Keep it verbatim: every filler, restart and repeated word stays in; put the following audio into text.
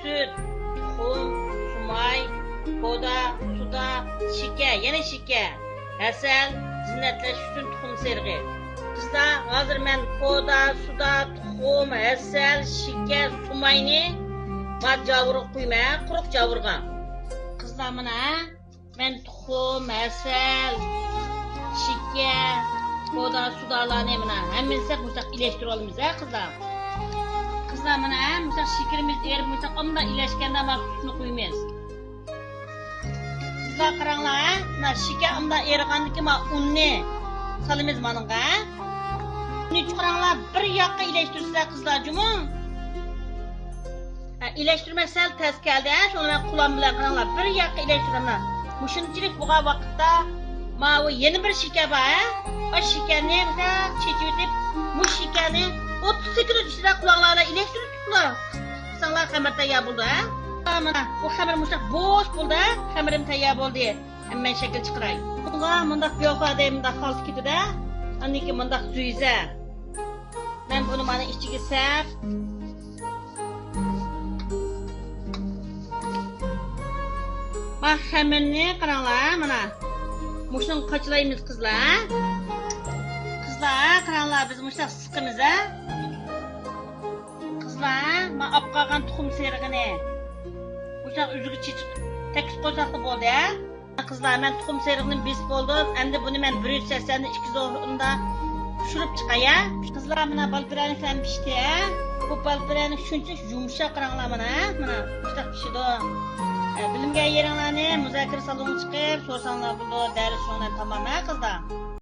سۈت، تۇخۇم، سۇماي، پودا، سۇدا، شېكەر، يەنە شېكەر، ھەسەل، زىننەتلەش ئۈچۈن تۇخۇم سېرىقى. قىزلار، ھازىر مەن پودا، سۇدا، تۇخۇم، ھەسەل، شېكەر، سۇماينى ما جاۋۇرغا قۇيىمەن، قۇرۇق جاۋۇرغا. قىزلار، مانا، مەن تۇخۇم، ھەسەل، شېكەر، پودا، سۇدالارنى مانا ھەممىنى سەپ مۇشۇنداق ئىلەشتۈرۈۋالىمىز ھە، قىزلار. قىزلار، مانا ھە، مۇشۇنداق شېكىرىمىزنى ئېرىپ، مۇشۇنداق ئامدا ئىلەشكەندە مانا سۈتنى قۇيىمىز. قىزلار، قاراڭلار ھە، مانا شېكەر ئامدا ئېرىغاندىكىن مانا ئۇننى سالىمىز مانىڭغا ھە. ئۇننى قاراڭلار، بىر ياققا ئىلەشتۈرسىلەر قىزلار جۇمۇ. ھە، ئىلەشتۈرمەك سەل تەس كەلدى، ھە، شۇڭا مەن قولام بىلەن قاراڭلار، بىر ياققا ئىلەشتۈرىمەن. مۇشۇنچىلىك بولغان ۋاقىتتا ماۋۇ يەنە بىر شېكەر بار، ھە. ئاشۇ شېكەرنى مۇشۇنداق چېچىۋېتىپ، مۇشۇ شېكەرنى ئوتتۇز سەككىز ئىچىدە قۇلاقلار بىلەن ئىلەشتۈرۈپ تۇرۇڭلار. قىلساڭلار خەمىر تەييار بولىدۇ، ھە. مانا بۇ خەمىر مۇشۇنداق بوش بولدى، ھە. خەمىرىم تەييار بولدى. ھەممە شەكىل چىقىراي. بۇنىڭغا مۇنداق بىيوخادا مۇنداق خالتا كېتىدۇ، ھە. ئاندىن كېيىن مۇنداق زۈيزە. مەن بۇنى مانا ئىچىگە سەپ. ما خەمىرنى قاراڭلار، مانا. مۇشۇنى قاچىلايمىز، قىزلار. قىزلار، قاراڭلار، بىز مۇشۇنداق سىقىمىز، ھە. قىزلار، ما ئاپ قالغان تۇخۇم سېرىقىنى مۇشۇنداق ئۆزىگە چېچىپ تەكشى قويساقلا بولدى، ھە. قىزلار، مەن تۇخۇم سېرىقىنى بېسىپ بولدۇم. ئەمدى بۇنى مەن بىر يۈز سەكسەندە ئىككى يۈز ئورنىدا پىشۇرۇپ چىقاي، ھە. قىزلار، مانا بال پىرەنىكلەرنى پىشتى، ھە. بۇ بال پىرەنىك شۇنچىلىك يۇمشاق، قاراڭلار مانا، ھە. مانا مۇشۇنداق پىشىدۇ. ھە، بىلمىگەن يېرىڭلارنى مۇزاكىرە سالونىغا چىقىپ سورىساڭلار بولىدۇ. دەرس شۇنىڭ بىلەن تامام، ھە، قىزلار.